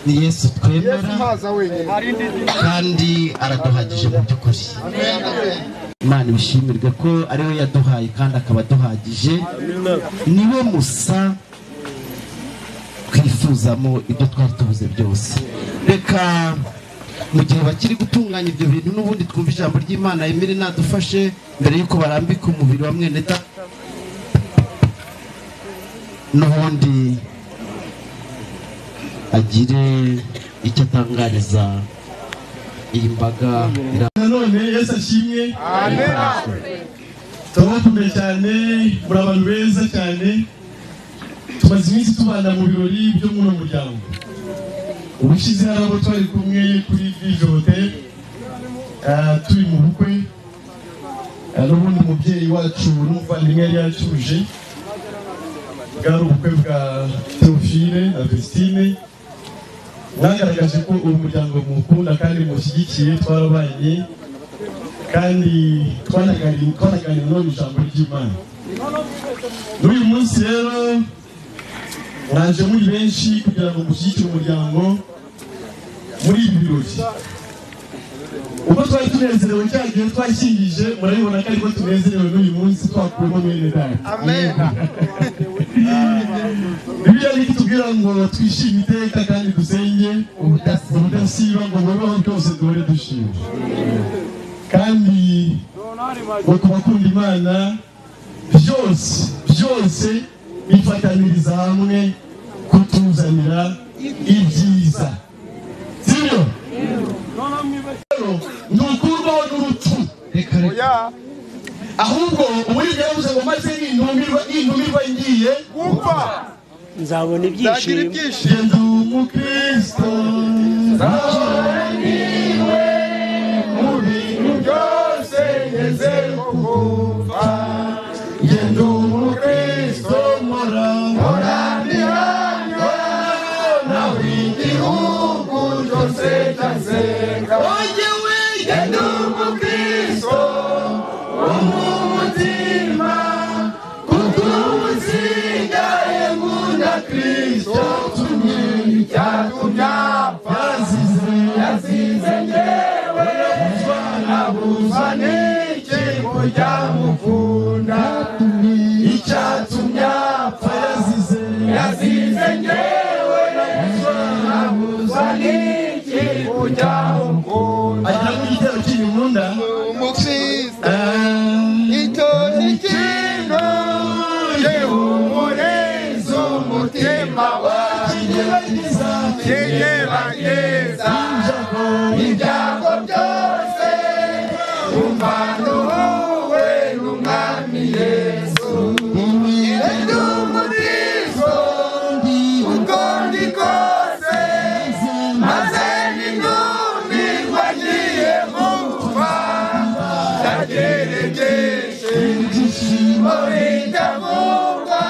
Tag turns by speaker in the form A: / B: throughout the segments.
A: Ni Yesu twemera kandi araduhagije mu by'ukuri. Imana ibishimirwe ko ariwe yaduhaye kandi akaba aduhagije. Niwe musa twifuzamo ibyo twari tubuze byose. Reka mu gihe bakiri gutunganya ibyo bintu n'ubundi twumva ijambo ry'Imana. Emile nadufashe mbere yuko barambika umubiri wa mwene data, n'ubundi agire icyo atangariza iyi mbaga.
B: Nanone Yesu ashimwe. Turabakumbuye cyane, muri abantu beza cyane. Tumaze iminsi tubana mu birori byo muri uno muryango. Ubushize hari abo twari kumwe kuri Vive Hotel, turi mu bukwe, n'ubundi umubyeyi wacu n'umuvandimwe yari yacuje. Bwari ubukwe bwa Theophile na Vestine. Mwagaragaje ko uyu muryango mukunda kandi mushyigikiye, twarabanye kandi twanaganiriye no ijambo ry'Imana. N'uyu munsi rero mwaje muri benshi kugira ngo mushyigikire umuryango muri ibi birori. Uko twari tunezerewe cya gihe twashyingije, murabibona ko ariko tunezerewe n'uyu munsi twakuyemo mwene data. Bibiliya itubwira ngo twishime iteka kandi dusenge ubudasiba, ngo mubeho byose duhore dushima. Kandi ngo ku bakunda Imana byose byose bifataniriza hamwe kutuzanira ibyiza, sibyo? Ntukurwaho n'urupfu, ahubwo umuririmbyi yaravuze ngo maze nintumirwa ngiye
C: gupfa
D: nzabona ibyishimo.
B: Ndi umukristo
C: nzabona mu bintu byose ngeze gupfa. Ndi umukristo
B: mpora
C: ndihamya nawe igihugu cyose cyasenga. Ndi umukristo wo mu mutima, kuko usigaye nkunda Kristo. Icyatumye apfa yazize njyewe, nabuzwa n'iki kujya mukunda. Icyatumye apfa yazize njyewe, nabuzwa n'iki kujya mukunda.
B: Agira ngo igitero cy'inkunda
C: Umukristo icyo ni ikintu gihumuriza umutima wawe, kigerageza ibyago byose, umva nduhuwe n'Umwami Yesu. Ndi umukristo uko ndi kose, maze nindumirwa ngiye gupfa, ndageregeje ibyishimo bitavugwa,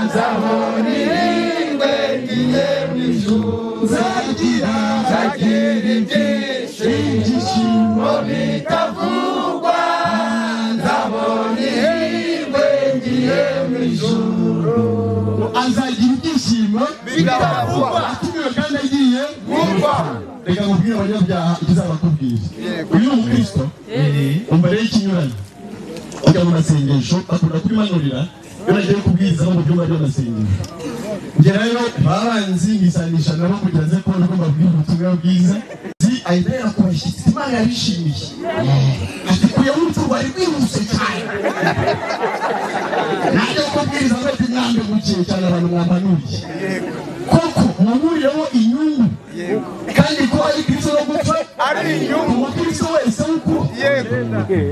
C: nzabona ihirwe ngiye mu ijuru. Nzagira ibyishimo bitavugwa, nzabona ihirwe ngiye mu ijuru.
B: Azagira ibyishimo
C: bitavugwa,
B: atumiwe kandi agiye
C: gupfa.
B: Reka nkubwire abanyabyaha ikizabakubwira. Uyu ni umukristo umva rero ikinyuranye. Ujya mu masengesho bakunda kubimanurira iyo nagiye kubwiriza no mu byumba by'amasengesho. Ngerayo babanzi nkisanisha nabo kugira nze kubona uko mbabwira ubutumwa bwiza. Ahita yera ku bashyitsi, Imana yabishimiye. Ati kuya urupfu rwari rwihuse cyane. Najya kubwiriza ngo ati mwambe mukiye cyane abantu mwampanuriye. Koko muhuriyeho inyungu, kandi ko ari Kristo no gupfa
C: ari inyungu
B: umukristo wese w'ukuri.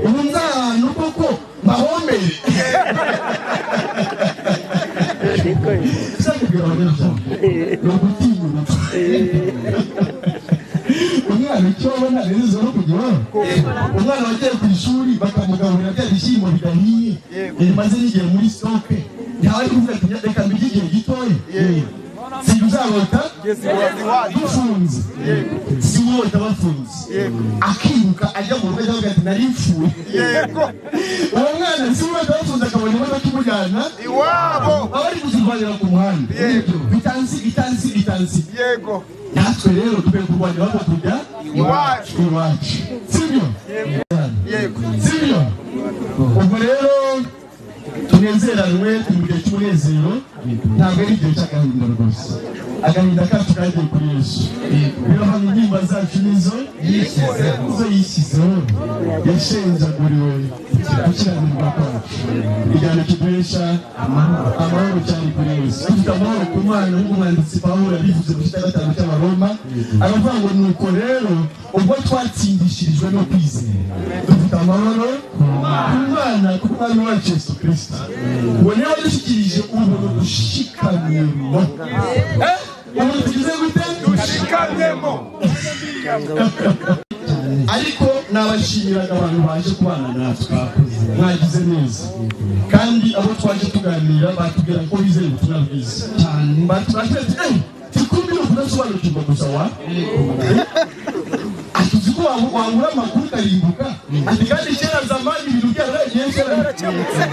B: Ubu nz'ahantu koko mbahombere. Sinakubwira abanyabyaha ni ugutinya urupfu. Umwana icyo abona neza no kujya iwabo. Umwana wagiye ku ishuri bakamugaburira bya bishyimbo bidahiye, bimaze n'igihe muri stoke, ntawe ari kuvuga ati reka mbirye igihe gitoya. Si uzarota dufunze, si urota bafunze, akiruka ajya mu rugo avuga ati nari mfuye. Uwo mwana si urota bafunze akabona imodoka imujyana
C: iwabo,
B: baba bari kuzirwanira ku muhanda. Bitansi bitansi bitansi.
C: Yego.
B: Natwe rero dukwiye kurwanira aho kujya
C: iwacu.
B: Iwacu, sibyo?
C: Yego.
B: Sibyo? Ubwo rero tunezeranwe, turi mu gihe cy'umunezero, ntabwo ari igihe cy'agahinda rwose. Agahinda kacu kagiye kuri Yesu. Birava mu intimba zacu nizo yishyizeho, yishyizeho, yashenjaguriwe gukiranirwa kwacu. Igihano kiduhesha amahoro cyane kuri Yesu. Dufite amahoro ku Mana, nk'uko umwanditsi Pawulo yabivuze mu gice cya 5 cy'Abaroma, aravuga ngo nuko rero ubwo twatsindishirijwe no kwizera, dufite amahoro ku Mana ku Mwami wacu Yesu Kristo. Ngo niba dushyikirije ubuntu dushikamyemo. Ubuntu tugize gute?
C: Dushikamyemo.
B: Ariko nabashimiraga abantu baje kubana natwe, mwagize neza. Kandi abo twaje tuganira batubwira ko bizeye ubutumwa bwiza
A: cyane.
B: Batubwira ati tikumbi ni ukudasobanukirwa gusa wa atuzi ko wabura amakuru ukarimbuka. Ati kandi kera zamani ibintu byaragiye byarakemutse.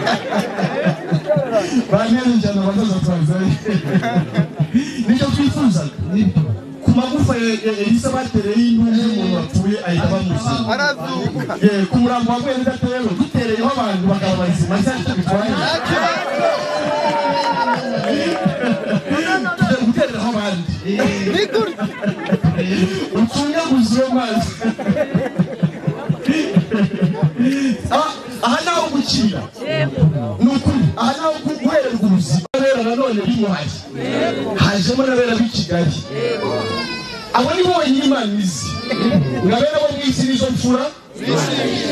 B: Baneze cyane abazaza twazaye. Nicyo twifuzaga. Ku magufa ya Elisa batereye induru y'umuntu wapfuye ahita bamusiga.
C: Arazuka.
B: Ku murambo wa mwene data rero dutereyeho abantu bakaba bazima, ntacyo bitwaye. Tujya gutereraho abandi. Ucungaguze iyo mazi. Aha naho gukira. Ni ukuri, aha naho guhererwa ubuzima. Abera nanone bimuhaye. Hajemo n'abera b'i Kigali. Abo ni bonyine Imana izi. Ngabera bo mu isi nizo mfura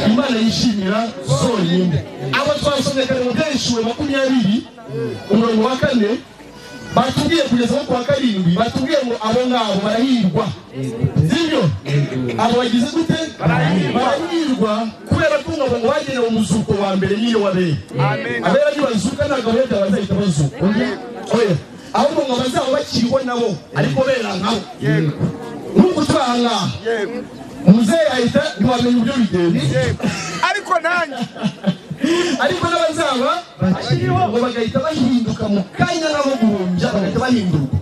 B: Imana yishimira zonyine. Abo twasomye kare mu Byahishuwe 20 umurongo wa 4, batubwiye kugeza ku wa 7, batubwiye ngo abo ngabo barahirwa. Sibyo? Abo bagize gute? Barahirwa kubera ko ngo bagenewe umuzuko wa mbere niyo wabera. Abera nibazuka ntabwo abera bazahita bazuka. Oya. Ahubwo ngo bazaba bakiriho nabo ariko bera nkabo. Nk'uko turi aha ngaha. Muzehe ahita ntiwamenya uburyo bigenda.
C: Ariko nanjye
B: ariko n'abazaba ngo bagahita bahinduka mu kanya nabo guhumbya, bagahita bahindurwa.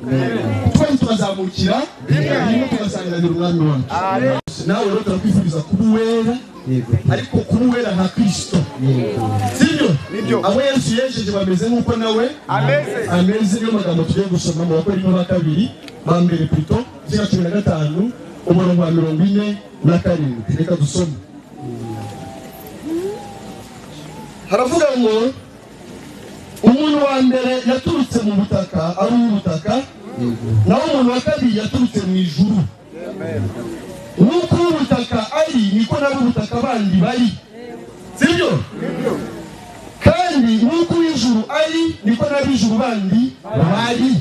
B: Twese tubazamukira rimwe tugasanganira umwami wacu. Nawe rero turakwifuriza kuba uwera, ariko kuba uwera nka Kristo. Sibyo? Abo Yesu yejeje bameze nk'uko nawe ameze. Niyo magambo tugiye gusoma mu Bakorinto ba 2 ba mbere plutôt igice cya 15 umurongo wa 47. Reka dusome. Haravuga ngo umuntu wa mbere yaturutse mu butaka ari uw'ubutaka, naho umuntu wa kabiri yaturutse mu ijuru. Nk'uko uw'ubutaka ari niko n'ab'ubutaka bandi bari. Sibyo? Kandi nk'uko uw'ijuru ari niko n'ab'ijuru bandi bari.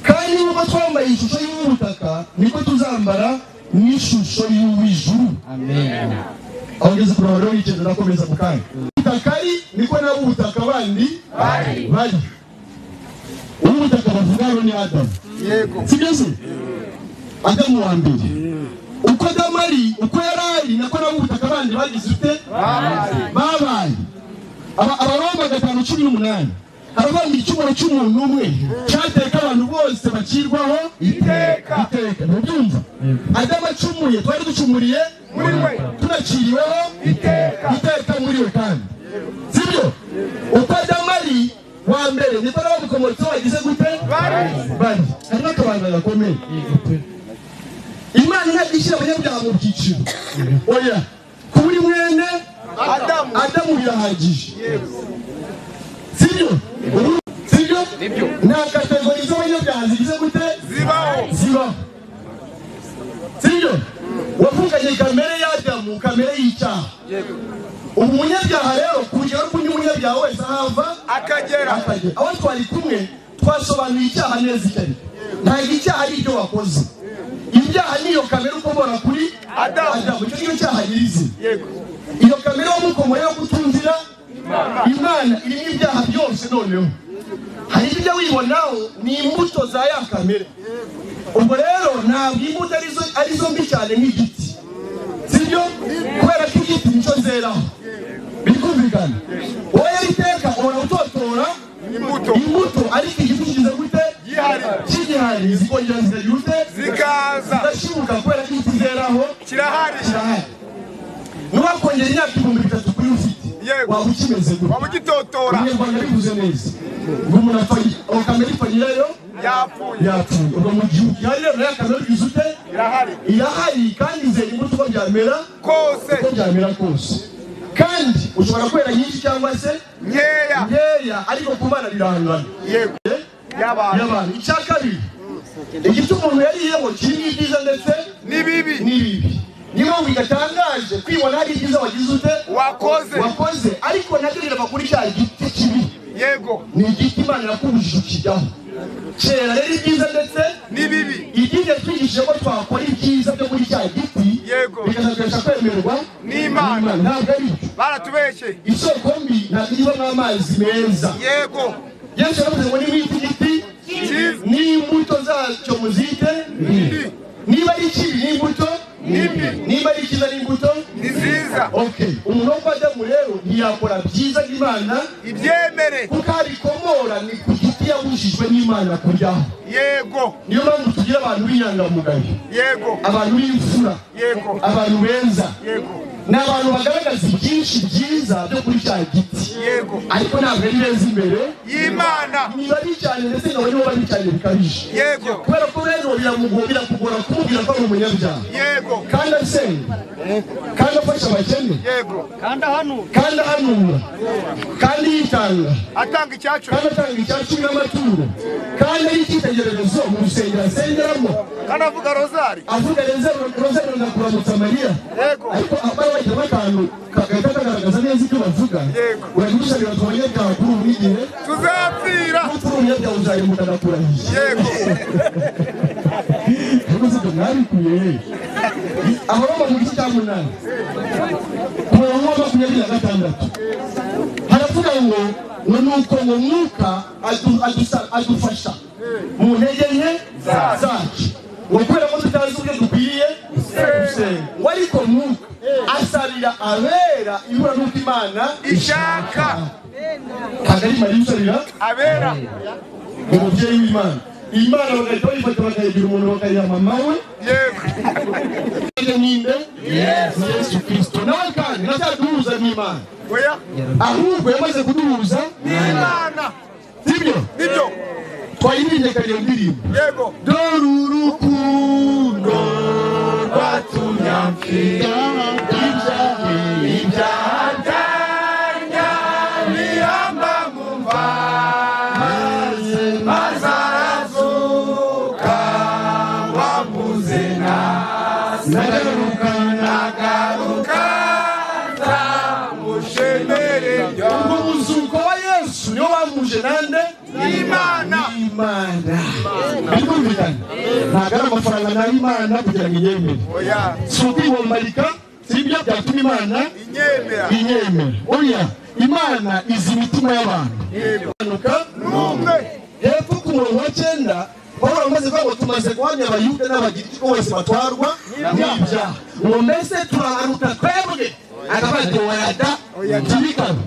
B: Kandi nk'uko twambaye ishusho y'uw'ubutaka niko tuzambara n'ishusho y'uw'ijuru.
A: Amen.
B: Aho ngeze ku ruhande rw'icyenda ndakomeza mu kanya. Ubutaka ari niko n'ab'ubutaka bandi bari. Uw'ubutaka bavuga hano ni Adamu.
C: Yego.
B: Sibyo se? Adamu wa mbere. Uko Adamu ari, uko yari ari, nako n'ab'ubutaka bandi bagize ute? Babaye. Abaroma 5:18 haravuga ngo igicumuro cy'umuntu umwe cyateka abantu bose bacirwaho
C: iteka.
B: Iteka. Ntubyumva? Adamu acumuye, twari ducumuriye
C: muri we,
B: tunaciriweho
C: iteka.
B: Iteka muri we kandi. Sibyo? Uko Adamu ari wa mbere niko n'abamukomotseho bagize gute? Bari. Harimo akabanga gakomeye. Imana ntabwo ishyira abanyabyaha mu byiciro. Oya. Kuba uri mwene Adamu birahagije. Sibyo? Sibyo? Nta kategori z'abanyabyaha zigize gute?
C: Zibaho.
B: Zibaho. Sibyo? Wavuganye kamere ya Adamu, kamere y'icyaha. Ubu umunyabyaha rero kugera ubwo undi munyabyaha wese ahava
C: akagera.
B: Aho twari kumwe twasobanuye icyaha neza icyo ari cyo. Ntabwo icyaha ari ibyo wakoze. Ibyaha niyo kamere ukomora kuri
C: Adamu.
B: Adamu. Icyo nicyo cyaha nyirizina.
C: Yego.
B: Iyo kamere wamukomoye yo kutumvira Imana irimo ibyaha byose. Noneho hari ibyo wibonaho ni imbuto za ya kamere. Ubwo rero ntabwo imbuto arizo mbi cyane nk'igiti, sibyo? Kubera ko igiti nicyo zeraho, birikumvikana. Wowe iteka uhora utotora imbuto, ariko igiti kigize gute? Kigihari, zikongera zikagira ute?
C: Zikaza
B: zigashibuka, kubera ko igiti zeraho
C: kirahari.
B: Nuwakongera imyaka 3000 kuri ufite, waba ukimeze gute?
C: Waba ugitotora.
B: Umunyarwanda bivuze neza ngo umuntu apfa kamere ipfa nyirayo
C: yapfuye.
B: Ubwo mu gihe ugihari rero nayo kamere ugize ute? Irahari, kandi izera imbuto uko byamera
C: kose,
B: uko byamera kose. Kandi ushobora kwera nyinshi cyangwa se nkeya, ariko ku Mana birangana.
C: Yego
B: y'abantu. Icya kabiri, igiti umuntu yariyeho kirimo ibyiza ndetse
C: n'ibibi.
B: Niyo mpamvu bidatangaje kwibona hari ibyiza wagize ute? Wakoze, ariko nabyo birava kuri cya giti kibi.
C: Yego
B: ni igiti Imana yakubujije ukijyaho. Kera rero ibyiza ndetse
C: n'ibibi.
B: Idini yatwigishije ko twakora ibyiza byo muri cya giti, bikazatubesha kwemerwa
C: n'Imana.
B: Ntabwo ari byo,
C: baratubeshye.
B: Isoko mbi ntabwo ibamo amazi meza.
C: Yego
B: Yesu yaravuze ngo nimwite igiti n'imbuto zacyo muzite
C: mbi.
B: Niba ari ikibi n'imbuto
C: nimbi,
B: niba ari icyiza n'imbuto
C: ni nziza.
B: Okay, umuntu wo kwa Adamu rero ntiyakora byiza Imana
C: ibyemere,
B: kuko abikomora ni ku giti yabujijwe n'Imana kuryaho.
C: Yego
B: niyo mpamvu tugira abantu b'inyangamugayo,
C: yego
B: abantu b'imfura,
C: yego
B: abantu beza,
C: yego
B: ni abantu bagaragaza ibyinshi byiza byo kuri cya giti,
C: yego
B: ariko ntabwo ari beza imbere
C: y'Imana.
B: Ni babi cyane, ndetse nabo nibo babi cyane bikabije.
C: Yego
B: kubera ko rero birakugora kumubwira ko ari umunyabyaha,
C: yego
B: kandi asenga, kandi afasha abakene,
C: yego
D: kandi
B: ahanura, kandi yitanga,
C: atanga icyacu,
B: kandi atanga icyacu n'amaturo, kandi ari icyitegererezo mu rusengero asengeramo,
C: kandi avuga rozari,
B: avuga rozari na kuramutsa Mariya.
C: Yego
B: ariko abara bagira akantu kagahita kagaragaza neza ibyo bavuga.
C: Yego
B: uragusabira tubanyabyaha kuri ubu n'igihe
C: tuzapfira,
B: kuri umunyabyaha uzarimbuka ndakurahiye.
C: Yego
B: ariko si ibyo mwabikuye. Abaroma mu gice cya 8 ku murongo wa 26 haravuga ngo nuko ngo Mwuka adufasha mu ntege nke zacu, ngo kubera ko tutazi uburyo dukwiye gusenga, ngo ariko Mwuka asabira abera ibura n'uko Imana
C: ishaka.
B: Ntabwo ari Mariya usabira
C: abera,
B: umubyeyi w'Imana. Imana bagahita bayifata bakayigira umuntu, bakayiha mama we.
C: Yego
B: ninde? Yesu Kristo. Nawe kandi ntacyaduhuza n'Imana, ahubwo yamaze kuduhuza
C: n'Imana.
B: Sibyo?
C: Nibyo.
B: Twayirimbye kare iyo ndirimbo.
C: Yego
B: dore urukundo rwatumye amfira ibyaha
C: byanjye bihamba mu mva, maze arazuka wambuze
B: nagaruka
C: nagaruka nzamushemere.
B: Ubwo muzuko wa Yesu niwo bamuje nande?
C: Imana.
B: Imana. Birumvikana? Ntabwo ari amafaranga nayo Imana kugira ngo inyemere. Si ukwibomarika, si ibyo byatuma Imana inyemera. Oya, Imana izi imitima y'abantu.
C: N'umwe.
B: Hepfo ku murongo wa 9 Pawulo amaze kuvuga ngo tumaze guhamya Abayuda n'Abagiriki ko bose batwarwa n'ibyaha, ngo mbese turahanuka twebwe akabaye wayada ntibikabe.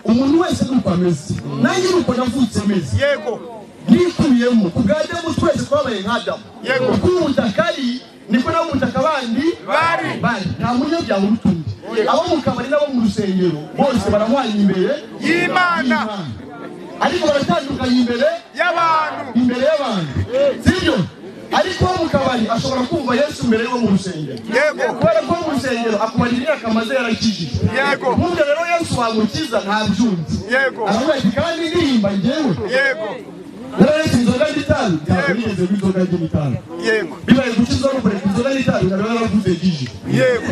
B: Umuntu wese nuko ameze, nanjye nuko navutse meze.
C: Yego
B: nikubiyemo ku bwa Adamu twese twabaye nka Adamu.
C: Yego
B: uko ubutaka ari niko nabo ubutaka bandi
C: bari.
B: Nta munyabyaha uruta undi. Abo mu kabari n'abo mu rusengero bose barahwanye imbere
C: y'Imana,
B: ariko baratandukanye imbere
C: y'abantu,
B: imbere y'abantu, sibyo? Ariko mu kabari ashobora kumva Yesu mbere yo mu rusengero.
C: Yego
B: kubera ko mu rusengero akumarira imyaka amaze yarakijijwe.
C: Yego
B: nk'ubwo rero Yesu wamukiza ntabyumva.
C: Yego
B: aravuga ati kandi ndirimba njyewe.
C: Yego
B: nararetse inzoga n'itabi, ntabwo nigeze kunywa inzoga n'itabi.
C: Yego
B: bibaye gukizwa no kureka inzoga n'itabi nkaba naravuze gije.
C: Yego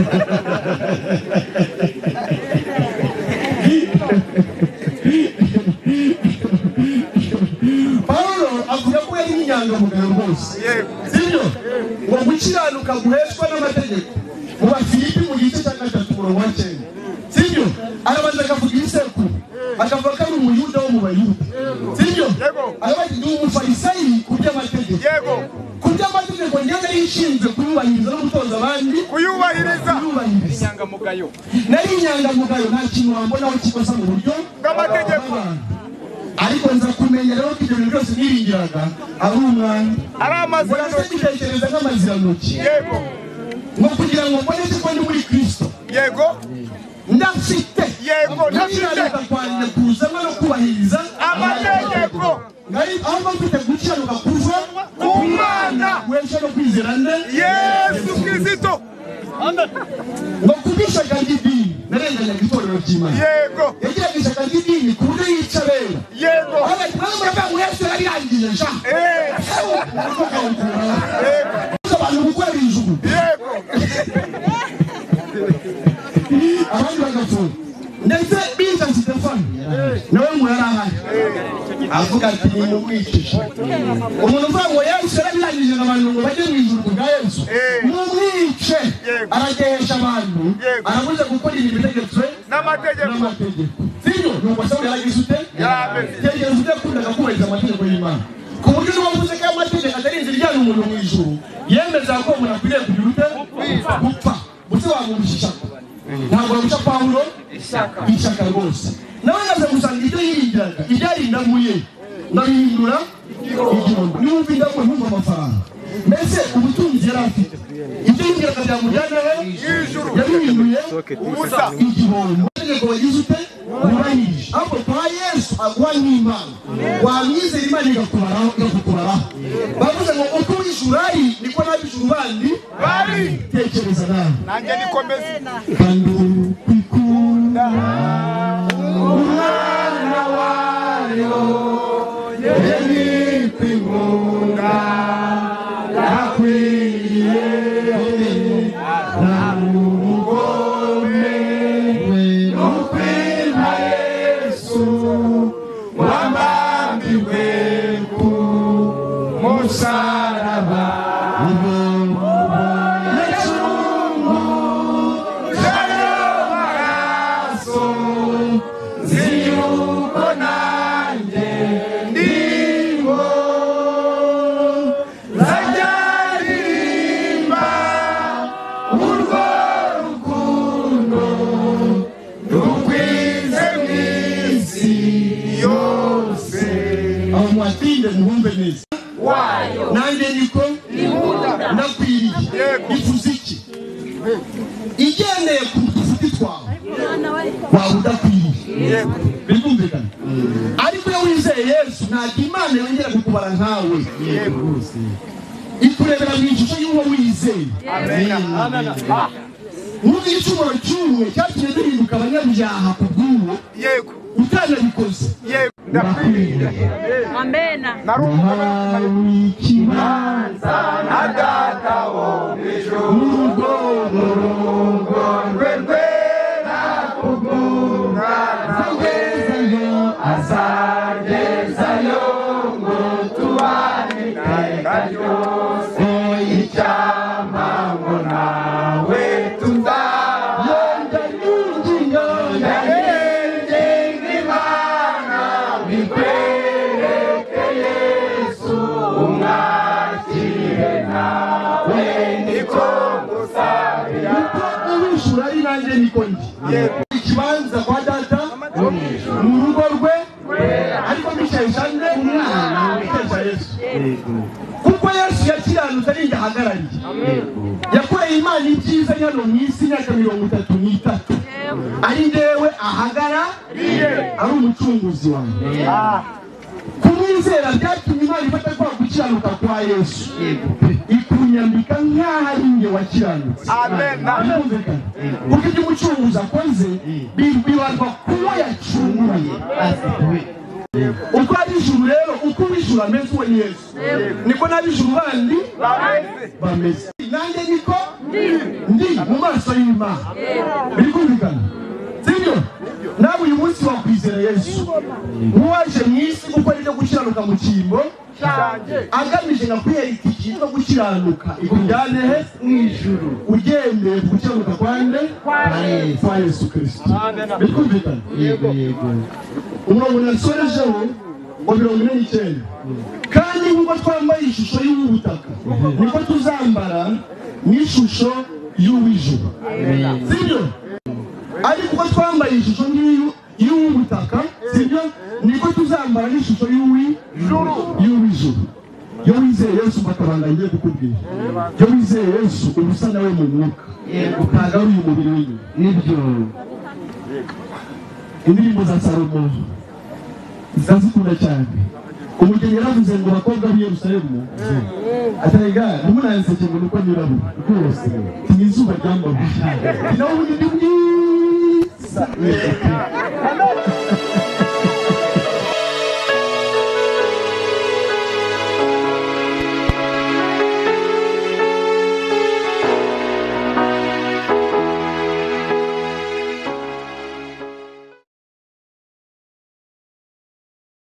B: Pawulo avuga ko yari inyangamugayo rwose. Sibyo? Ngo gukiranuka guheshwa n'amategeko. Mu Bafilipi mu gice cya 3 umurongo wa 9. Sibyo? Arabanza akavuga ibisebo. Akavuga ko ari umuyuda wo mu bayuda. Sibyo? Aravuga ati ndi umufarisayi ku by'amategeko.
C: Yego.
B: Ku by'amategeko njye nari nshinzwe kuyubahiriza no gutoza abandi
C: Kuyubahiriza.
B: kuyubahiriza.
C: Inyangamugayo.
B: Nari inyangamugayo, nta kintu wambonaho kikosa mu buryo
C: Bw'amategeko.
B: Ariko nza kumenya rero ko ibyo bintu byose niringiraga ari umwanda.
C: Ari
B: Mbona se
C: amazirantoki.
B: mbitekereza nk'amazirantoki.
C: Yego.
B: Ngo kugira ngo mbone ko ndi muri Kristo.
C: Yego.
B: Ndafite.
C: Yego, ndafite.
B: Gukiranuka kwanjye kuzanwa no kubahiriza
C: Amategeko.
B: Nari ahubwo mfite gukiranuka kuva
C: Ku Mana.
B: Wesha no kwizera nde?
C: Yesu Kristo.
B: Ngo kubw'ishyaka ry'idini narenganyaga itorero ry'Imana.
C: Yego.
B: Yagiraga ishyaka ry'idini ku buryo yica abera.
C: Yego.
B: Avuga ati mwe muravuga ngo Yesu yarabirangije sha.
C: Yego.
B: Abantu gukorera ijuru.
C: Yego.
B: Abandi bagapfuye. Ndetse bica Sitefano nawe ngo yari ahari. Avuga ati nimumwicishe. Umuntu uvuga ngo Yesu yarabirangije ngo abantu ngo bajye mu ijuru kubwa Yesu. Mumwice. Aragehesha abantu. Arabuza gukora ibintu bitegetswe
C: N'amategeko.
B: n'amategeko. Sibyo? Nuko Sawuli yaragize ute?
C: Yarameze.
B: Tekereza ute yakundaga kubahiriza amategeko y'Imana. Ku buryo n'uwavuze ko amategeko atari inzira ijyana umuntu mu ijuru, yemeza ko umuntu akwiriye kugira ute? Gupfa. Ndetse wamwumvisha ishyaka. Ntabwo wamwisha Pawulo ishyaka rwose. Nawe ngaza gusanga ibyo yiringiraga, ibyari indamu ye, ndabihindura igihombo. Niwumva indamu ntumva amafaranga. Mbese ubutunzi yari afite, ibyo yibwiraga byamujyana he? Yabihinduye
C: Ubusa.
B: igihombo. Amategeko wagize ute? Wubahirije. Ahubwo kwa Yesu aguha nk'impano. Wamwizera Imana igakubaraho, igakukubaraho. Bavuze ngo uko uw'ijuru ari niko n'ab'ijuru bandi
C: Bari.
B: Tekereza nawe.
C: Nanjye nikomeze.
B: Kandi ukwikunda umwana wayo yeni kwikunda nakwiriye na ubugome n'ukwima Yesu wambambiwe ku musaraba. Aho muhatinde muhumve neza. Nanjye niko ndakwiriye. Bivuze iki? Igendeye ku dufuti twawe waba udakwiriye. Birumvikana. Ariko iyo wizeye Yesu ntabwo Imana yongera kukubara nkawe. Ikurebera mu ishusho y'uwo wizeye. Nk'uko igicumuro cy'umwe cyatumye duhinduka abanyabyaha ku bw'uwo
C: Yego.
B: utanabikoze.
C: Yego. Ndakwiriye.
E: Amena.
C: Nari umugome.
B: Nahawe ikibanza
C: Na data wo mu ijuru.
B: mu rugo
C: Rwe rwera kubw'umwana we.
B: Azangezayo,
C: Azangezayo ngo tubane iteka ryose. Icyampa ngo nawe tuzaba.
B: Yenda n'ingingo
C: Ndayinginga Imana bikwereke Yesu umwakire nawe niko ngusabira.
B: Uko uw'ijuru ari nanjye niko ndi. Ikibanza kwa data mu rugo rwe, ariko mbikesha nde? Mbikesha Yesu. Kuko Yesu yakiranutse ari njye ahagarariye. Yakoreye Imana ibyiza hano mu isi imyaka 33. Ari njyewe ahagara, ari umucunguzi wanjye. Kumwizera byatumye Imana ifata kwa gukiranuka kwa Yesu, ikunyambika nk'aho ari njye wakiranutse.
C: Amen.
B: Birumvikana. Kuko ibyo umucunguzi akoze bibarwa kuwo yacunguye. Uko ari ijuru rero, uko uw'ijuru ameze uwo ni Yesu, niko n'ab'ijuru bandi
C: Bameze.
B: bameze. Nanjye niko ndi mu maso y'Imana. Birikumvikana. Sibyo? Nawe uyu munsi wakwizera Yesu nk'uwaje mu isi gukora ibyo gukiranuka mu cyimbo Agamije nka kwiyereka icyitwa gukiranuka ikujyane he?
A: Mu ijuru.
B: Ugendeye ku gukiranuka kwa nde? Kwa Yesu Kristo. Bitwumvikana?
A: Yego yego.
B: Umurongo nasorejeho wa 49, kandi nk'uko twambaye ishusho y'uw'ubutaka niko tuzambara n'ishusho y'uw'ijuru. Sibyo? Ariko uko twambaye ishusho y'uw'ubutaka, sibyo, niko tuzambara n'ishusho y'uw'ijuru. Iyo wizeye Yesu, makabanga ngiye kukubwira, iyo wizeye Yesu uba usa nawe mu mwuka, ntabwo ari uyu mubiri w'inyuma.
A: Nibyo.
B: Indirimbo za Salomo ndazikunda cyane. Umugeni yaravuze ngo bakobwa b'i Yerusalemu, atarega ntimunanseke ngo nuko nirabura rwose, ni izuba ryambabuye, nawe ubundi ndi mwiza.